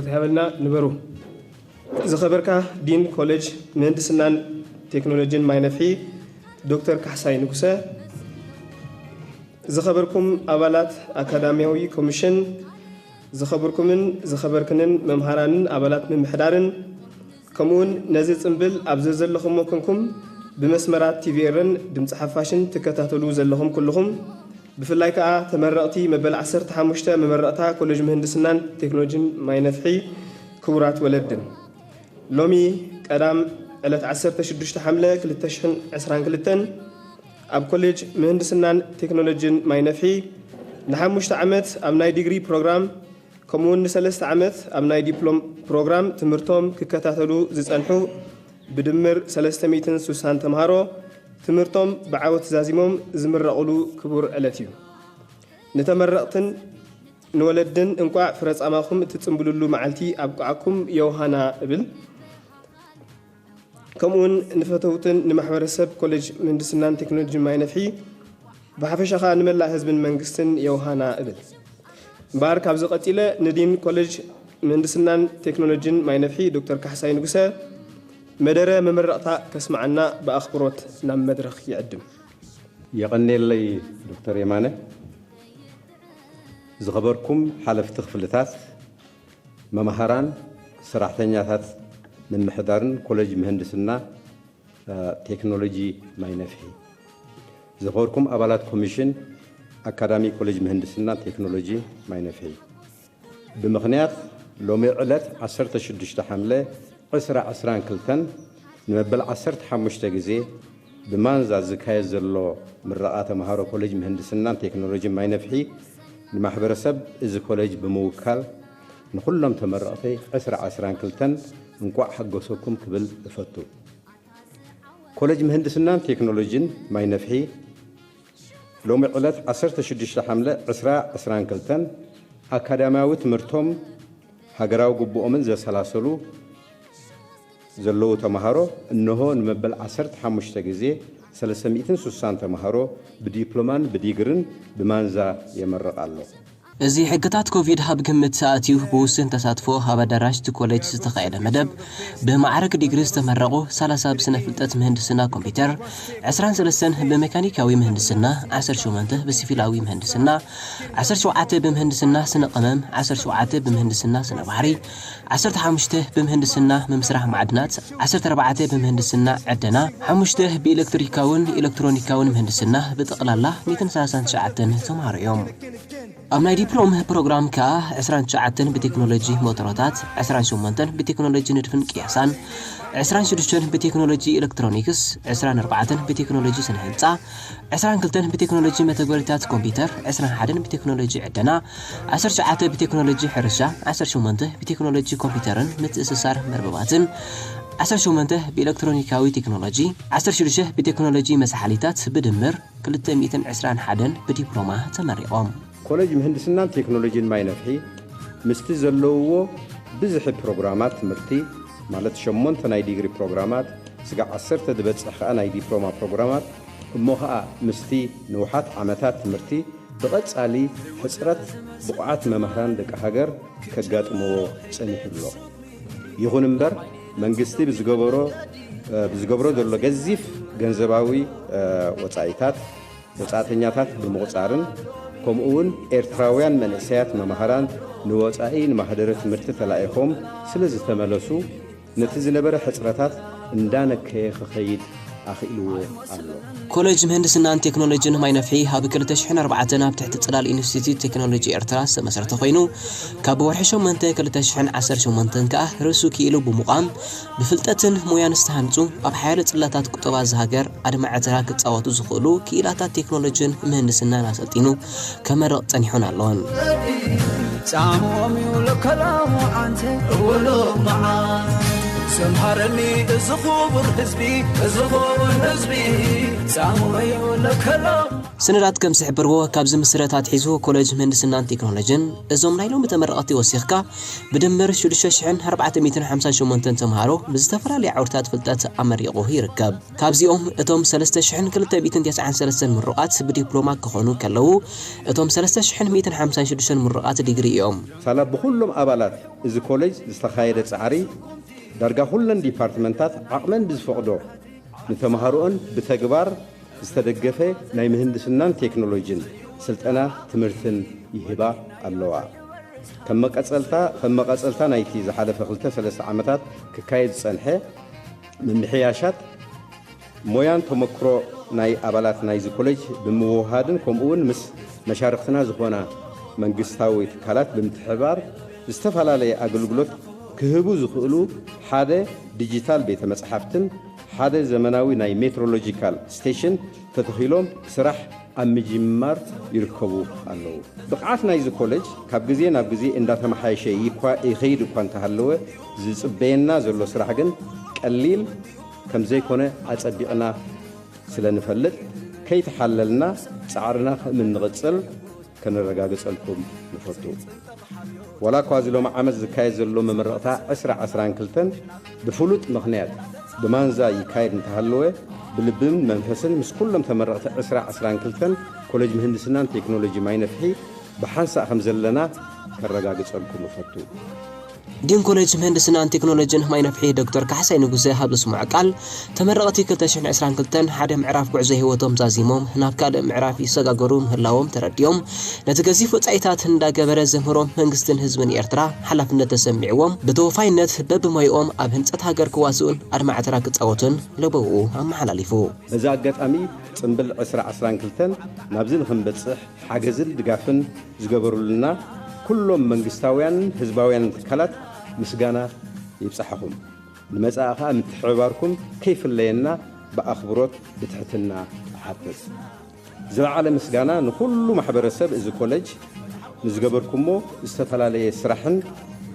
ይሃበልና። ንበሩ። ዝኸበርካ ዲን ኮሌጅ ምህንድስናን ቴክኖሎጂን ማይነፍሒ ዶክተር ካሕሳይ ንጉሰ፣ ዝኸበርኩም ኣባላት ኣካዳሚያዊ ኮሚሽን፣ ዝኸበርኩምን ዝኸበርክንን መምሃራንን ኣባላት ምምሕዳርን፣ ከምኡውን ነዚ ጽምብል ኣብ ዘዘለኹምዎ ኮንኩም ብመስመራት ቲቪኤርን ድምፂ ሓፋሽን ትከታተሉ ዘለኹም ኩልኹም፣ ብፍላይ ከኣ ተመረቕቲ መበል ዓሰርተ ሓሙሽተ መመረቕታ ኮሌጅ ምህንድስናን ቴክኖሎጂን ማይነፍሒ፣ ክቡራት ወለድን፣ ሎሚ ቀዳም ዕለት ዓሰርተ ሽዱሽተ ሓምለ ክልተ ሽሕን ዕስራን ክልተን ኣብ ኮሌጅ ምህንድስናን ቴክኖሎጂን ማይነፍሒ ንሓሙሽተ ዓመት ኣብ ናይ ዲግሪ ፕሮግራም ከምኡውን ንሰለስተ ዓመት ኣብ ናይ ዲፕሎም ፕሮግራም ትምህርቶም ክከታተሉ ዝጸንሑ ብድምር ሰለስተ ሚእትን ስሳን ተምሃሮ ትምህርቶም ብዓወት ዛዚሞም ዝምረቑሉ ክቡር ዕለት እዩ። ንተመረቕትን ንወለድን እንቋዕ ፍረ ጻማኹም እትጽምብልሉ መዓልቲ ኣብቅዓኩም የውሃና እብል። ከምኡውን ንፈተውትን ንማሕበረሰብ ኮሌጅ ምህንድስናን ቴክኖሎጂን ማይነፍሒ ብሓፈሻ ኸኣ ንመላእ ህዝብን መንግስትን የውሃና እብል። እምበኣር ካብዚ ቀጺለ ንዲን ኮሌጅ ምህንድስናን ቴክኖሎጂን ማይነፍሒ ዶክተር ካሕሳይ ንጉሰ መደረ መመረቕታ ከስምዓና ብኣኽብሮት ናብ መድረኽ ይዕድም። የቐንየለይ ዶክተር የማነ። ዝኸበርኩም ሓለፍቲ ክፍልታት፣ መማህራን፣ ሰራሕተኛታት ምምሕዳርን ኮሌጅ ምህንድስና ቴክኖሎጂ ማይነፍሒ፣ ዝኸበርኩም ኣባላት ኮሚሽን ኣካዳሚ ኮሌጅ ምህንድስና ቴክኖሎጂ ማይነፍሒ፣ ብምኽንያት ሎሚ ዕለት ዓሰርተ ሽዱሽተ ሓምለ ዕስራ ዕስራን ክልተን ንመበል ዓሰርተ ሓሙሽተ ግዜ ብማንዛ ዝካየድ ዘሎ ምረቓ ተምሃሮ ኮሌጅ ምህንድስናን ቴክኖሎጂን ማይነፍሒ ንማሕበረሰብ እዚ ኮሌጅ ብምውካል ንኹሎም ተመረቕቲ ዕስራ ዕስራን ክልተን እንቋዕ ሓጎሰኩም ክብል እፈቱ። ኮሌጅ ምህንድስናን ቴክኖሎጂን ማይነፍሒ ሎሚ ዕለት ዓሰርተ ሽዱሽተ ሓምለ ዕስራ ዕስራን ክልተን ኣካዳሚያዊ ትምህርቶም ሃገራዊ ግቡኦምን ዘሰላሰሉ ዘለዉ ተምሃሮ እነሆ ንመበል ዓሰርተ ሓሙሽተ ግዜ ሰለስተ ሚእትን ስሳን ተምሃሮ ብዲፕሎማን ብዲግርን ብማንዛ የመርቕ ኣሎ። እዚ ሕግታት ኮቪድ ኣብ ግምት ኣእትዩ ብውስን ተሳትፎ ኣብ ኣዳራሽ እቲ ኮሌጅ ዝተኻየደ መደብ ብማዕረግ ዲግሪ ዝተመረቑ ሰላሳ ብስነ ፍልጠት ምህንድስና ኮምፒውተር፣ ዕስራን ሰለስተን ብሜካኒካዊ ምህንድስና፣ ዓሰርተ ሸሞንተ ብሲቪላዊ ምህንድስና፣ ዓሰርተ ሸውዓተ ብምህንድስና ስነ ቀመም፣ ዓሰርተ ሸውዓተ ብምህንድስና ስነ ባሕሪ፣ ዓሰርተ ሓሙሽተ ብምህንድስና ምምስራሕ ማዕድናት፣ ዓሰርተ ኣርባዕተ ብምህንድስና ዕደና፣ ሓሙሽተ ብኤሌክትሪካውን ኤሌክትሮኒካውን ምህንድስና ብጠቕላላ ሚእትን ሰላሳን ትሽዓተን ተምሃሮ እዮም። ኣብ ናይ ዲፕሎም ፕሮግራም ከኣ ዕስራን ትሽዓተን ብቴክኖሎጂ ሞተሮታት፣ ዕስራን ሸሞንተን ብቴክኖሎጂ ንድፍን ቅያሳን፣ ዕስራን ሽዱሽተን ብቴክኖሎጂ ኤሌክትሮኒክስ፣ ዕስራን ኣርባዕተን ብቴክኖሎጂ ስነ ህንጻ፣ ዕስራን ክልተን ብቴክኖሎጂ መተግበሪታት ኮምፒውተር፣ ዕስራን ሓደን ብቴክኖሎጂ ዕደና፣ ዓሰርተ ትሽዓተ ብቴክኖሎጂ ሕርሻ፣ ዓሰርተ ሸሞንተ ብቴክኖሎጂ ኮምፒውተርን ምትእስሳር መርበባትን፣ ዓሰርተ ሸሞንተ ብኤሌክትሮኒካዊ ቴክኖሎጂ፣ ዓሰርተ ሽዱሽተ ብቴክኖሎጂ መሳሓሊታት ብድምር ክልተ ሚእትን ዕስራን ሓደን ብዲፕሎማ ተመሪቖም። ኮሌጅ ምህንድስናን ቴክኖሎጂን ማይ ነፍሒ ምስቲ ዘለውዎ ብዝሒ ፕሮግራማት ትምህርቲ ማለት ሸሞንተ ናይ ዲግሪ ፕሮግራማት ስጋዕ ዓሰርተ ዝበጽሕ ከኣ ናይ ዲፕሎማ ፕሮግራማት እሞ ኸኣ ምስቲ ንውሓት ዓመታት ትምህርቲ ብቐጻሊ ሕጽረት ብቑዓት መምህራን ደቂ ሃገር ከጋጥምዎ ጸኒሑ ኣሎ። ይኹን እምበር መንግስቲ ብዝገበሮ ብዝገብሮ ዘሎ ገዚፍ ገንዘባዊ ወጻኢታት ወጻእተኛታት ብምቑጻርን ከምኡ እውን ኤርትራውያን መንእሰያት መማህራን ንወጻኢ ንማህደረ ትምህርቲ ተላኢኾም ስለ ዝተመለሱ ነቲ ዝነበረ ሕጽረታት እንዳነከየ ክኸይድ ኣኽኢልዎ ኣሎ። ኮለጅ ምህንድስናን ቴክኖሎጂን ማይ ነፍሒ ኣብ ክልተ ሽሕን ኣርባዕተን ኣብ ትሕቲ ጽላል ኢንስቲትዩት ቴክኖሎጂ ኤርትራ ዝተመስረተ ኮይኑ ካብ ወርሒ ሸሞንተ ክልተ ሽሕን ዓሰርተ ሸሞንተን ከኣ ርእሱ ክኢሉ ብምቋም ብፍልጠትን ሞያን ዝተሃንጹ ኣብ ሓያሎ ጽላታት ቁጠባ እዚ ሃገር ኣድማዒ ተራ ክጻወቱ ዝኽእሉ ክኢላታት ቴክኖሎጂን ምህንድስናን ኣሰልጢኑ ከመርቕ ጸኒሑን ኣሎን። ጻምኦም ይውለከሎም ዓንተ እወሎም መዓት ሰምሃረኒ እዚ ክቡር ህዝቢ፣ እዚ ክቡር ህዝቢ፣ ጻምወዮ ለከሎ። ሰነዳት ከም ዝሕብርዎ፣ ካብዚ ምስረታ ኣትሒዙ ኮሌጅ ምህንድስናን ቴክኖሎጅን እዞም ናይ ሎሚ ተመረቕቲ ወሲኽካ ብድምር ሽዱሽተ ሽሕን ኣርባዕተ ሚእትን ሓምሳን ሸሞንተን ተምሃሮ ብዝተፈላለየ ዓውድታት ፍልጠት ኣመሪቑ ይርከብ። ካብዚኦም እቶም ሰለስተ ሽሕን ክልተ ሚእትን ተስዓን ሰለስተን ምሩቓት ብዲፕሎማ ክኾኑ ከለዉ፣ እቶም ሰለስተ ሽሕን ሚእትን ሓምሳን ሽዱሽተን ምሩቓት ዲግሪ እዮም። ሳላ ብኹሎም ኣባላት እዚ ኮሌጅ ዝተኻየደ ጻዕሪ፣ ዳርጋ ኩለን ዲፓርትመንታት ዓቕመን ብዝፈቕዶ ንተምሃሮኦን ብተግባር ዝተደገፈ ናይ ምህንድስናን ቴክኖሎጂን ስልጠና ትምህርትን ይህባ ኣለዋ። ከም መቐጸልታ፣ ከም መቐጸልታ ናይቲ ዝሓለፈ ክልተ ሰለስተ ዓመታት ክካየድ ዝጸንሐ ምምሕያሻት ሞያን ተመክሮ ናይ ኣባላት ናይዚ ኮሌጅ ብምውህሃድን ከምኡውን ምስ መሻርኽትና ዝኾና መንግስታዊ ትካላት ብምትሕብባር ዝተፈላለየ ኣገልግሎት ክህቡ ዝኽእሉ ሓደ ዲጂታል ቤተ መጽሓፍትን ሓደ ዘመናዊ ናይ ሜትሮሎጂካል ስቴሽን ተተኺሎም ስራሕ ኣብ ምጅማር ይርከቡ ኣለዉ። ብቕዓት ናይዚ ኮሌጅ ካብ ግዜ ናብ ግዜ እንዳተመሓየሸ ይኳ-፣ ይኸይድ እኳ እንተሃለወ፣ ዝጽበየና ዘሎ ስራሕ ግን ቀሊል ከም ዘይኮነ ኣጸቢቕና ስለ ንፈልጥ፣ ከይተሓለልና ጻዕርና ከም እንቕጽል ከነረጋግጸልኩም ንፈቱ። ዋላ እኳ እዚ ሎሚ ዓመት ዝካየድ ዘሎ መመረቕታ ዕስራ ዕስራን ክልተን ብፍሉጥ ምኽንያት ብማንዛ ይካየድ እንተሃለወ፣ ብልብን መንፈስን ምስ ኩሎም ተመረቕቲ ዕስራ ዕስራን ክልተን ኮሌጅ ምህንድስናን ቴክኖሎጂ ማይነፍሒ ብሓንሳእ ከም ዘለና ከረጋግጸልኩም እፈቱ። ዲን ኮሌጅ ምህንድስናን ቴክኖሎጅን ማይነፍሒ ዶክተር ካሕሳይ ንጉሰ ኣብ ዘስምዖ ቃል፣ ተመረቕቲ ክልተ ሽሕን ዕስራን ክልተን ሓደ ምዕራፍ ጉዕዞ ህይወቶም ዛዚሞም ናብ ካልእ ምዕራፍ ይሰጋገሩ ምህላዎም ተረዲኦም፣ ነቲ ገዚፍ ወጻኢታት እንዳገበረ ዘምህሮም መንግስትን ህዝብን ኤርትራ ሓላፍነት ተሰሚዕዎም ብተወፋይነት በብሞይኦም ኣብ ህንጸት ሃገር ክዋስኡን ኣድማዒ ተራ ክጻወቱን ለበውኡ ኣመሓላሊፉ። በዚ ኣጋጣሚ ጽምብል ዕስራ ዕስራን ክልተን ናብዚ ንኽንበጽሕ ሓገዝን ድጋፍን ዝገበሩልና ኩሎም መንግስታውያንን ህዝባውያንን ትካላት ምስጋና ይብጻሕኹም። ንመጻኢ ኸኣ ምትሕብባርኩም ከይፍለየና ብኣኽብሮት ብትሕትና እሓትት። ዝለዓለ ምስጋና ንኹሉ ማሕበረሰብ እዚ ኮለጅ ንዝገበርኩሞ ዝተፈላለየ ስራሕን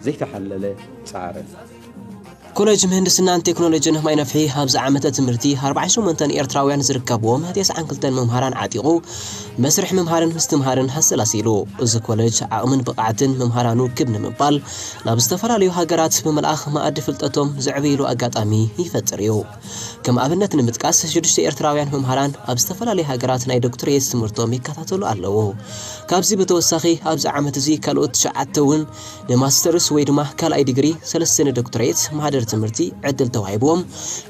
ዘይተሓለለ ጻዕርን። ኮሌጅ ምህንድስናን ቴክኖሎጅን ማይ ነፍሒ ኣብዚ ዓመተ ትምህርቲ ኣርባዓን ሸሞንተን ኤርትራውያን ዝርከብዎም ተስዓን ክልተን መምሃራን ዓጢቑ መስርሕ ምምሃርን ምስትምሃርን ኣሰላሲሉ። እዚ ኮሌጅ ዓቕምን ብቕዓትን መምሃራኑ ክብ ንምባል ናብ ዝተፈላለዩ ሃገራት ብምልኣኽ መኣዲ ፍልጠቶም ዘዕብይሉ ኣጋጣሚ ይፈጥር እዩ። ከም ኣብነት ንምጥቃስ ሽዱሽተ ኤርትራውያን መምሃራን ኣብ ዝተፈላለዩ ሃገራት ናይ ዶክትሬት ትምህርቶም ይከታተሉ ኣለዉ። ካብዚ ብተወሳኺ ኣብዚ ዓመት እዚ ካልኦት ትሽዓተ እውን ንማስተርስ ወይ ድማ ካልኣይ ዲግሪ፣ ሰለስተ ንዶክትሬት፣ ማህደር ትምህርቲ ዕድል ተዋሂብዎም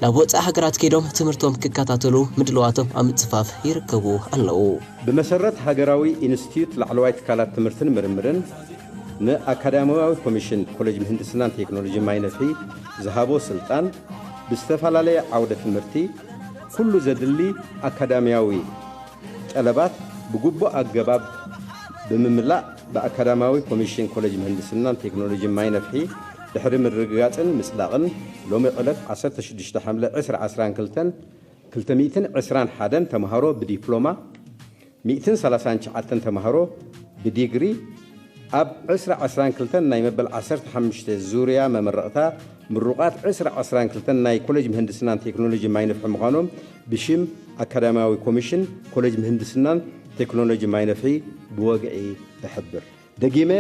ናብ ወጻኢ ሃገራት ከይዶም ትምህርቶም ክከታተሉ ምድልዋቶም ኣብ ምጽፋፍ ይርከቡ ኣለዉ። ብመሰረት ሃገራዊ ኢንስቲትዩት ላዕለዋይ ትካላት ትምህርትን ምርምርን ንኣካዳሚያዊ ኮሚሽን ኮሌጅ ምህንድስናን ቴክኖሎጂ ማይ ነፍሒ ዝሃቦ ስልጣን ብዝተፈላለየ ዓውደ ትምህርቲ ኩሉ ዘድሊ ኣካዳሚያዊ ጠለባት ብግቡእ ኣገባብ ብምምላእ ብኣካዳሚያዊ ኮሚሽን ኮሌጅ ምህንድስናን ቴክኖሎጂ ማይ ነፍሒ ድሕሪ ምርግጋጽን ምጽዳቕን ሎሚ ዕለት ዓሰርተ ሽዱሽተ ሓምለ ዕስራ ዕስራን ክልተን ክልተ ሚእትን ዕስራን ሓደን ተምሃሮ ብዲፕሎማ፣ ሚእትን ሰላሳን ትሽዓተን ተምሃሮ ብዲግሪ፣ ኣብ ዕስራ ዕስራን ክልተን ናይ መበል ዓሰርተ ሓሙሽተ ዙርያ መመረቕታ ምሩቓት ዕስራ ዕስራን ክልተን ናይ ኮሌጅ ምህንድስናን ቴክኖሎጂ ማይ ነፍሒ ምዃኖም ብሽም ኣካዳሚያዊ ኮሚሽን ኮሌጅ ምህንድስናን ቴክኖሎጂ ማይ ነፍሒ ብወግዒ እሕብር። ደጊመ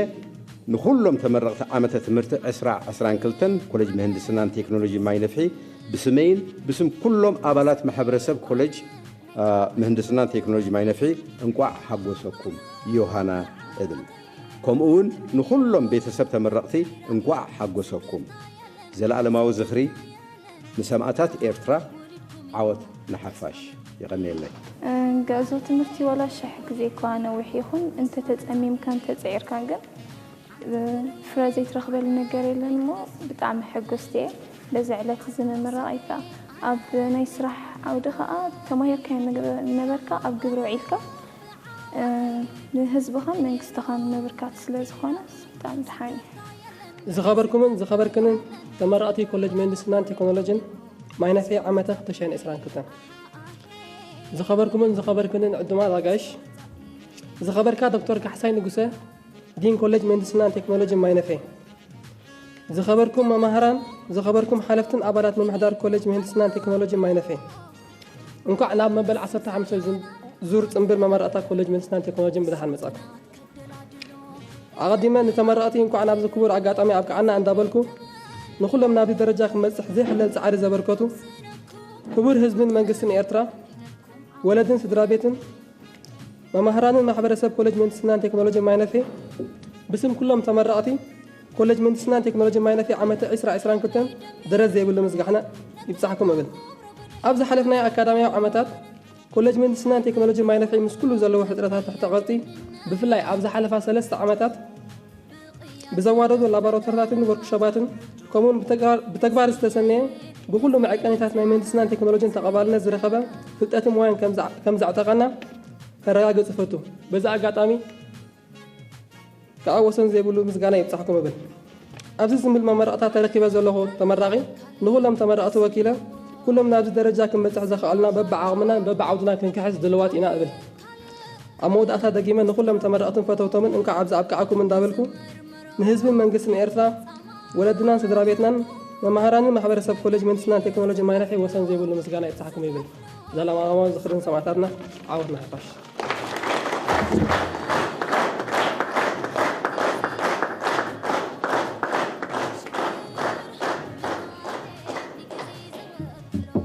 ንኹሎም ተመረቕቲ ዓመተ ትምህርቲ ዕስራ ዕስራን ክልተን ኮሌጅ ምህንድስናን ቴክኖሎጂ ማይ ነፍሒ ብስመይን ብስም ኩሎም ኣባላት ማሕበረሰብ ኮሌጅ፣ አ፣ ምህንድስናን ቴክኖሎጂ ማይ ነፍሒ እንቋዕ ሓጎሰኩም ዮሃና እብል። ከምኡ እውን ንኹሎም ቤተሰብ ተመረቕቲ እንቋዕ ሓጎሰኩም። ዘለኣለማዊ ዝኽሪ ንሰማእታት ኤርትራ፣ ዓወት ንሓፋሽ። የቐንየለይ። እ፣ ጉዕዞ ትምህርቲ ዋላ ሽሕ ግዜ እኳ ነዊሕ ይኹን፣ እንተተጸሚምካን ተጸዒርካን ግን፣ እ፣ ፍረ ዘይትረኽበሉ ነገር የለን እሞ ብጣዕሚ ሕጉስቲ እየ። በዚ ዕለት እዚ ምምራቐይ ከኣ ኣብ ናይ ስራሕ ዓውዲ ከኣ ተማሂርካዮ ንግበ-፣ ነበርካ ኣብ ግብሪ ውዒልካ፣ እ፣ ንህዝብኻን መንግስትኻን ምብርካት ስለ ዝኾነ ብጣዕሚ ደሓን እዩ። ዝኸበርኩምን ዝኸበርክንን ተመረቕቲ ኮሌጅ ምህንድስናን ቴክኖሎጅን ማይ ነፍሒ ዓመተ ክልተ ሽሕን ዕስራን ክልተን። ዝኸበርኩምን ዝኸበርክንን ዕዱማት ኣጋይሽ፣ ዝኸበርካ ዶክተር ካሕሳይ ንጉሰ፣ ዲን ኮሌጅ ምህንድስናን ቴክኖሎጅን ማይ ነፍሒ፣ ዝኸበርኩም መማህራን፣ ዝኸበርኩም ሓለፍትን ኣባላት ምምሕዳር ኮሌጅ ምህንድስናን ቴክኖሎጂ ማይነፌ፣ እንኳዕ ናብ መበል ዓሰርተ ሓሙሽተ ዙር ጽምብል መመረቕታ ኮሌጅ ምህንድስናን ቴክኖሎጂን ብደሓን መጻእኩም። ኣቐዲመ ንተመረቕቲ እንኳዕ ናብዚ ክቡር ኣጋጣሚ ኣብቅዓና እንዳበልኩ፣ ንኹሎም ናብዚ ደረጃ ክመጽሕ ዘይሕለል ጻዕሪ ዘበርከቱ ክቡር ህዝብን መንግስትን ኤርትራ፣ ወለድን ስድራ ቤትን፣ መማህራንን ማሕበረሰብ ኮሌጅ ምህንድስናን ቴክኖሎጂ ማይነፌ፣ ብስም ኩሎም ተመረቕቲ ኮሌጅ ምህንድስናን ቴክኖሎጂ ማይነፌ ዓመተ ዕስራ ዕስራን ክልተን ደረት ዘይብሉ ምስጋሕና ይብጻሕኩም እብል። ኣብ ዝሓለፍናዮ ኣካዳሚያዊ ዓመታት ኮሌጅ ምህንድስናን ቴክኖሎጂ ማይነፌ ምስ ኩሉ ዘለዎ ሕጽረታት ትሕተ ቅርጺ፣ ብፍላይ ኣብ ዝሓለፋ ሰለስተ ዓመታት ብዘዋደዶ ላቦራቶሪታትን ወርክሾፓትን፣ ከምኡውን ብተግባር ዝተሰነየ ብኹሉ መዐቀኒታት ናይ ምህንድስናን ቴክኖሎጂን ተቐባልነት ዝረኸበ ፍልጠትን ሞያን ከም ዘዕጠቐና ከረጋግጽ እፈቱ። በዚ ኣጋጣሚ ከኣ ወሰን ዘይብሉ ምስጋና ይብጻሕኩም እብል። ኣብዚ ዝምል መመረቕታ ተረኪበ ዘለኹ ተመራቒ፣ ንኹሎም ተመረቕቲ ወኪለ፣ ኩሎም ናብዚ ደረጃ ክንበጽሕ ዘኽኣሉና በብዓቕምናን በብዓውድና ክንክሕስ ድልዋት ኢና እብል። ኣብ መወዳእታ ደጊመ ንኹሎም ተመረቕትን ፈተውቶምን እንኳዕ ኣብዚ ኣብቅዓኩም እንዳበልኩ፣ ንህዝብን መንግስትን ኤርትራ፣ ወለድናን ስድራ ቤትናን፣ መማህራንን ማሕበረሰብ ኮሌጅ ምህንድስናን ቴክኖሎጂ ማይነፌ ወሰን ዘይብሉ ምስጋና ይብጻሕኩም ይብል። ዘላለማዊ ዝኽርን ሰማእታትና። ዓወት ንሓፋሽ።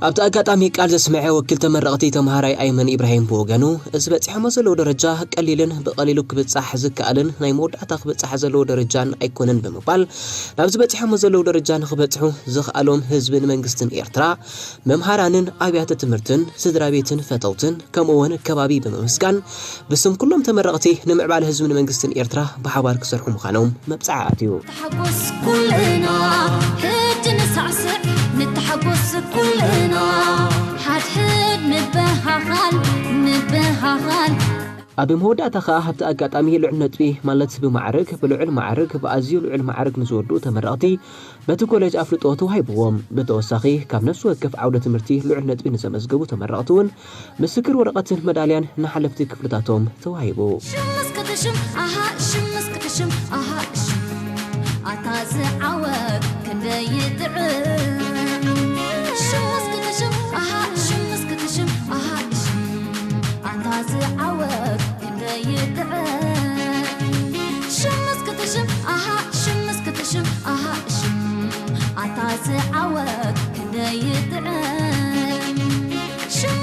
ኣብቲ ኣጋጣሚ ቃል ዘስምዐ ወኪል ተመረቕቲ ተምሃራይ ኣይመን ኢብራሂም ብወገኑ፣ እዚ በጺሖሞ ዘለዉ ደረጃ ቀሊልን ብቐሊሉ ክብጻሕ ዝከኣልን ናይ መወዳእታ ክብጻሕ ዘለዎ ደረጃን ኣይኮነን ብምባል፣ ናብዚ በጺሖሞ ዘለዉ ደረጃ ንኽበጽሑ ዘኽኣሎም ህዝብን መንግስትን ኤርትራ፣ መምሃራንን ኣብያተ ትምህርትን ስድራ ቤትን ፈተውትን ከምኡውን ከባቢ ብምምስጋን፣ ብስም ኩሎም ተመረቕቲ ንምዕባለ ህዝብን መንግስትን ኤርትራ ብሓባር ክሰርሑ ምዃኖም መብጽዓ ኣትዩ። ንተሓጎስ ኩልና፣ ሕጂ ንሳዕስዕ፣ ንተሓጎስ ኩልና፣ ሓድሕድ ንበሃሃል፣ ንበሃሃል። ኣብ መወዳእታ ከኣ ኣብቲ ኣጋጣሚ ልዑል ነጥቢ ማለት ብማዕርግ፣ ብልዑል ማዕርግ፣ ብኣዝዩ ልዑል ማዕርግ ንዝወድኡ ተመረቕቲ በቲ ኮሌጅ ኣፍልጦ ተዋሂብዎም። ብተወሳኺ ካብ ነፍሲ ወከፍ ዓውደ ትምህርቲ ልዑል ነጥቢ ንዘመዝገቡ ተመረቕቲ እውን ምስክር ወረቐትን መዳልያን ንሓለፍቲ ክፍልታቶም ተዋሂቡ። ሽም እስኪ ትሽም፣ ኣሃ፣ ሽም እስኪ ትሽም፣ ኣሃ፣ ሽም። ኣታ ዝዓወት ክንደይ ይጥዕም። ሽም እስኪ ትሽም፣ ኣሃ፣ ሽም እስኪ ትሽም፣ ኣሃ፣ ሽም። ኣታ ዝዓወት ክንደይ ይጥዕም። ሽም እስኪ ትሽም፣ ኣሃ፣ ሽም እስኪ ትሽም፣ ኣሃ፣ ሽም። ኣታ ዝዓወት ክንደይ ይጥዕም። ሽም